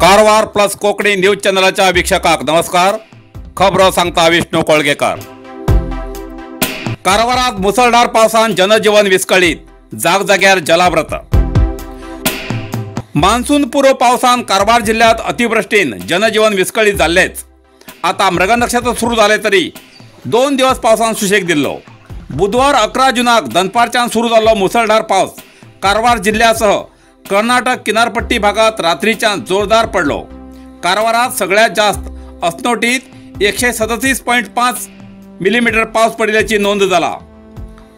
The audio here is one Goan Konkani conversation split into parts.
कारवार प्लस कोंकणी न्यूज चॅनलाच्या वीक्षकांक नमस्कार। खबरो सांगता विष्णू कोळगेकर। कारवारात मुसळधार पावसान जनजीवन विस्कळीत, जागजाग्यार जलाव्रत। मान्सून पूर्व पावसान कारवार जिल्ह्यात अतिवृष्टीन जनजीवन विस्कळीत जाल्लेच। आता मृग नक्षत्र सुरू जाले तरी 2 दिवस पावसान सुशेग दिल्लो। बुधवार 11 जूनाक दनपारच्यान सुरू जाल्लो मुसळधार पावस कारवार जिल्ह्यासह कर्नाटक किनारपट्टी भागात रात्रीच्या जोरदार पडलो। कारवारात सगळ्यात जास्त असनोटीत 137.5 मिलीमीटर पाऊस पडल्याची नोंद झाला।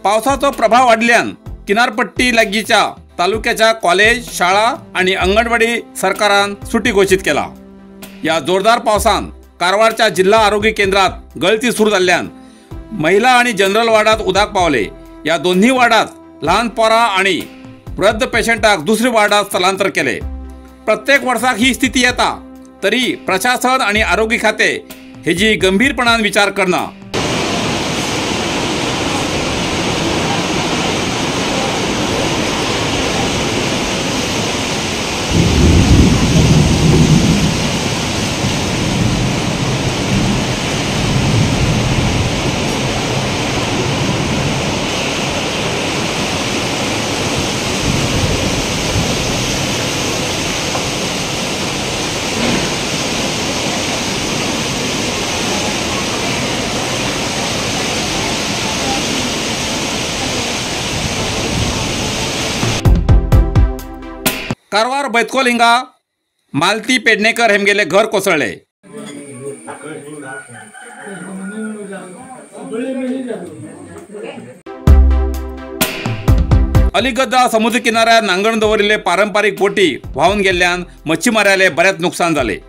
पावसाचो प्रभाव वाढल्यान किनारपट्टी लागीच्या तालुक्याच्या कॉलेज, शाळा आणि अंगणवाडी सरकारान सुटी घोषित केला। या जोरदार पावसान कारवारच्या जिल्हा आरोग्य केंद्रात गळती सुरू झाल्यान महिला आणि जनरल वार्डात उदक पावले। या दोन्ही वार्डात लहान पोरा आणि वृद्ध पेशंटाक दुसरी वार्डात स्थलांतर केले। प्रत्येक वर्षाक ही स्थिती येता तरी प्रशासन आणि आरोग्य खाते हेजी गंभीरपणान विचार करना। कारवार बैतकोल हिंगा मालती पेडणेकर हेमगेले घर कोसळले। अलिगद्दा समुद्र किनाऱ्यार नांगण दवरिल्ले पारंपारिक बोटी व्हांवन गेल्ल्यान मच्छीमाऱ्याले बरेच नुकसान जाले।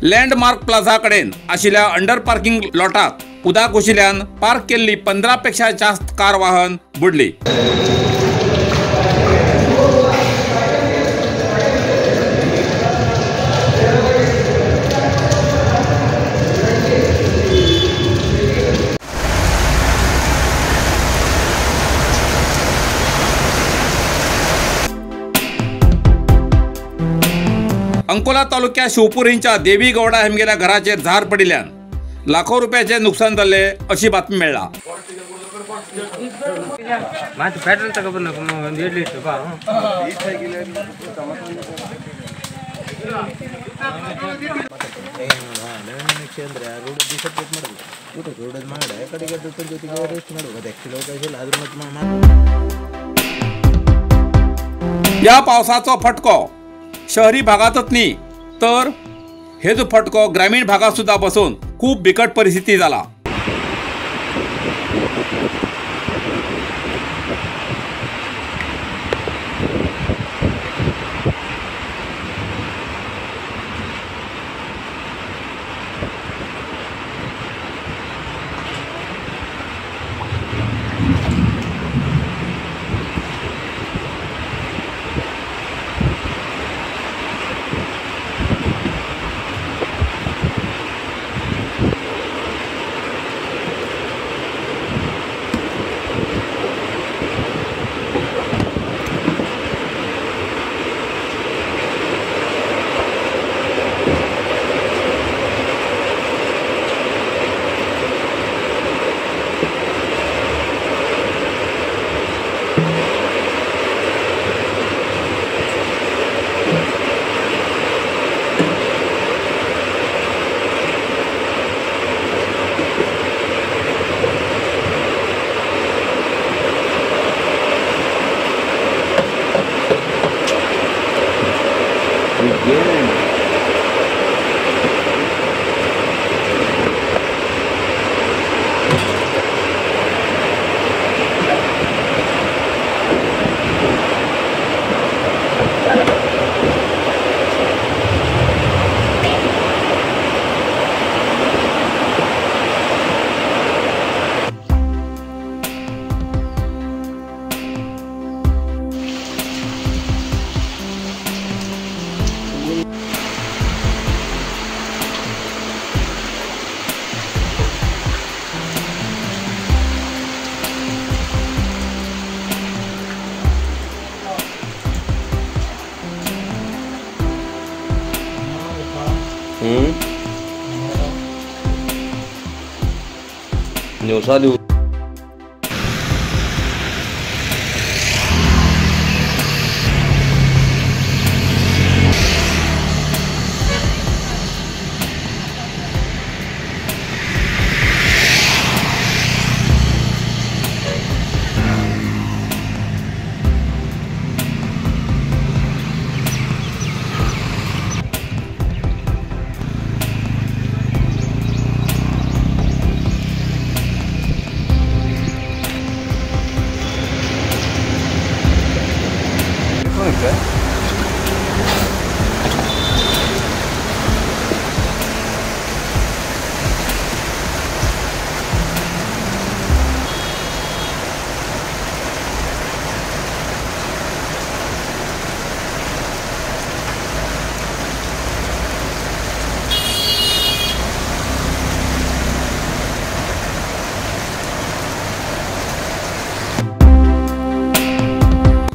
लँडमार्क प्लाझा कडेन आशिल्ल्या अंडर पार्किंग लॉटात उदक घुशिल्ल्यान पार्क केल्ली 15 पेक्षा जास्त कार वाहन बुडली। अंकोला तालुक्यात शिवपुरींच्या देवी गौडा हेमगेल्या घराचेर झार पडिल्ल्यान लाखो रुपयाचे नुकसान जाल्ले अशी बातमी मेळ्ळा। या पावसाचो फटको शहरी भागातच न्ही तर हेजो फटको ग्रामीण भागात सुद्धा बसून खूप बिकट परिस्थिती जाला। न्यूसा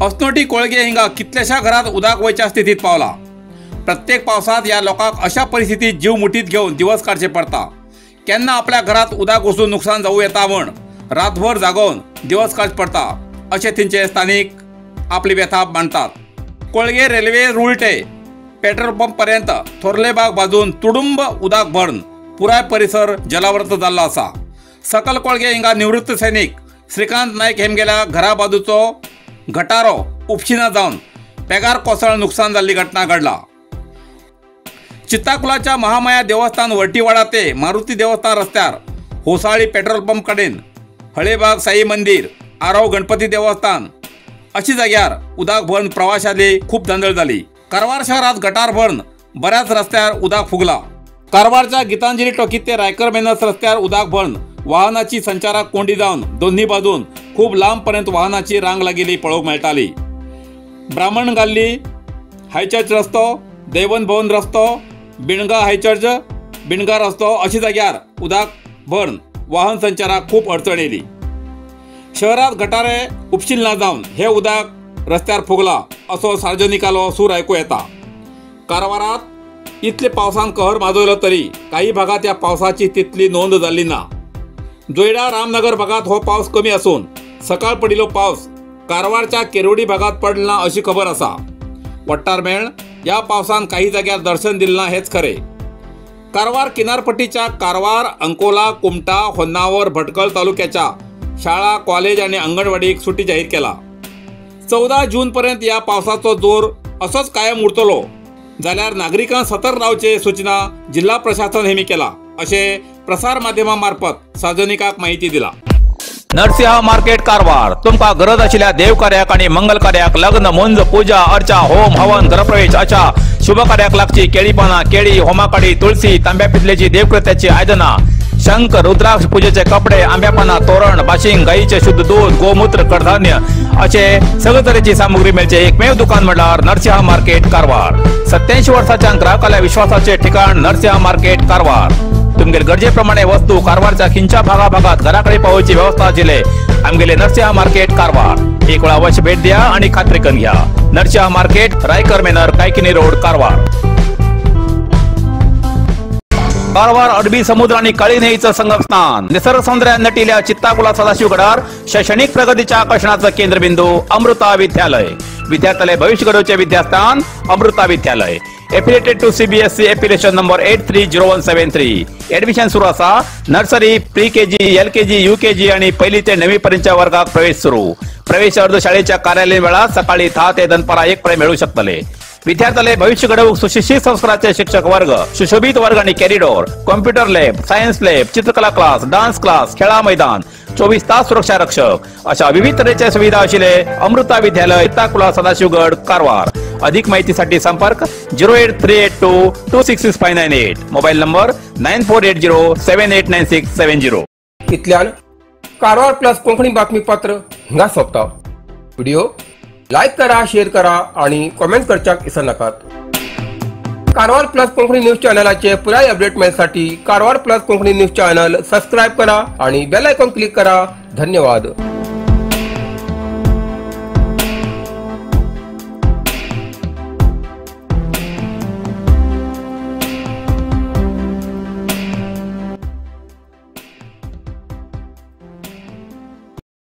अस्नोटी कोळगे हिंगा कितल्याशा घरात उदक वयच्या स्थितीत पावला। प्रत्येक पावसात या लोकांक अशा परिस्थितीत जीव मुठीत घेवन दिवस काडचे पडता। केन्ना आपल्या घरात उदक घुसून नुकसान जावं येता म्हण रातभर जागोवन दिवस काडचे पडता अशें थंयचे स्थानीक आपली व्यथा मांडतात। कोळगे रेल्वे रुळटे पेट्रोल पंप पर्यंत थोरलेबाग बाजून तुडुंब उदक भरून पुराय परिसर जलावृत जाल्लो आसा। सकल कोळगे हिंगा निवृत्त सैनिक श्रीकांत नायक हेमगेल्या घरा बाजूचो गटारो उपशिना जावन पेगार कोसळ नुकसान जाल्ली घटना घडला। चित्ताकुलाच्या महामाया देवस्थान वरटीवाडा ते मारुती देवस्थान रस्त्यार होसाळी पेट्रोल पंप कडेन हळेबाग साई मंदिर आरव गणपती देवस्थान अशी जाग्यार उदक भरून प्रवाशाली खूब धांदळ जाली। कारवार शहरात गटार भरून बऱ्याच रस्त्यार उदक फुगला। कारवारच्या गीतांजली टॉकीत ते रायकर मेनस रस्त्यार उदक भरून वाहनाची संचाराक कोंडी जावन दोन्ही बाजून खूब लांबपर्यंत वाहनाची रांग लागिल्ली पळोवंक मेळटाली। ब्राह्मण गाल्ली हायचर्च रस्तो, देवन भवन रस्तो, बिणगा हायचर्च, बिणगा रस्तो अशी जाग्यार उदक भरून वाहन संचाराक खूब अडचण येयली। शहरात गटारे उपशील ना जावन हे उदक रस्त्यार फुगला असो सार्वजनिकालो सूर आयकूं येता। कारवारात इतले पावसान कहर माजयलो तरी काही भागात ह्या पावसाची तितली नोंद जाल्ली ना। जोयडा रामनगर भागात हो पावस कमी आसून सकाळ पडिल्लो पावस कारवारच्या केरोडी भागात पडला अशी खबर आसा। वट्टार मेळ ह्या पावसान काही जाग्यार दर्शन दिलें ना हेच खरें। कारवार किनारपट्टीच्या कारवार, अंकोला, कुमटा, होन्नावर, भटकळ तालुक्याच्या शाळा, कॉलेज आणि अंगणवाडीक सुटी जाहीर केला। 14 जून पर्यंत ह्या पावसाचो जोर असोच कायम उरतलो जाल्यार नागरिकांक सतर्क रावचे सूचना जिल्हा प्रशासन हेमी केला अशें प्रसार माध्यमां मार्फत सार्वजनिकांक माहिती दिला। नरसिंह मार्केट कारवार तुमकां गरज आशिल्ल्या देवकार्याक आनी मंगल कार्याक लग्न, मुंज, पूजा अर्चा, होम हवन, घरप्रवेश अशा शुभ कार्याक लागची केळी पानां, केळी, होमाकाडी, तुळसी, तांब्या पितलेची देवकृत्याची आयदनां, शंख, रुद्राक्ष, पूजेचे कपडे, आंब्या पानां, तोरण, बाशिंग, गायीचे शुद्ध दूध, गोमूत्र, कडधान्य असे सगळे तरेची सामुग्री मेळचे एकमेव दुकान म्हळ्यार नरसिंह मार्केट कारवार। 87 वर्साच्या ग्राहकाल्या विश्वासाचे ठिकाण नरसिंह मार्केट कारवार। तुमगेले गरजेप्रमाणे वस्तू कारवारच्या खिंच्या भागा भागात घराकडे पावोवची व्यवस्था आशिल्ले आमगेले नरसिंह मार्केट कारवार। एक वेळा अवश्य भेट द्या आणि खात्री करून घ्या। Narasimha market, Raikar manor, Kaikini road, Karwar. Karwar अरबी समुद्र आणि काळी न्हंयेचं संगमस्थान, निसर्ग सौंदर्यान नटिल्या चित्ताकुला सदाशिवगडार शैक्षणिक प्रगतीच्या आकर्षणाचं केंद्रबिंदू अमृता विद्यालय। विद्यार्थ्याले भविष्य घडवचे विद्यास्थान Amrita Vidyalaya. Affiliated to CBSE affiliation number 830173। Admission सुरू आसा। Nursery, pre KG, LKG, UKG आणि पहिली ते 9वी पर्यंतच्या वर्गात प्रवेश सुरू। प्रवेश अर्ज शाळेच्या कार्यालयीन वेळात सकाळी 10 ते दनपारा 1 पर्यंत मिळू शकतले। विद्यार्थ्याले भविष्य घडोवंक सुशिक्षित संस्काराचे शिक्षक वर्ग, सुशोभित वर्ग आणि corridor, computer lab, science lab, चित्रकला क्लास, डान्स क्लास, खेळा मैदान, 24 तास सुरक्षा रक्षक अशा विविध तऱ्हेच्या सुविधा असलेले अमृता विद्यालय, ताकुला, सदाशिवगड, कारवार. अधिक माहितीसाठी संपर्क 08382 266598, मोबाईल नंबर 9480 789670. इतल्यान कारवार प्लस कोंकणी बातमीपत्र हिंगा सोंपता. व्हिडिओ लायक करा, शेअर करा आणि कॉमेंट करच्याक विसरनाकात. कारवार प्लस कोंकणी न्यूज चॅनलाचे पुराय update मेळसाठी Karwar plus Konkani news channel subscribe करा आणि बेल आयकॉन क्लिक करा. धन्यवाद.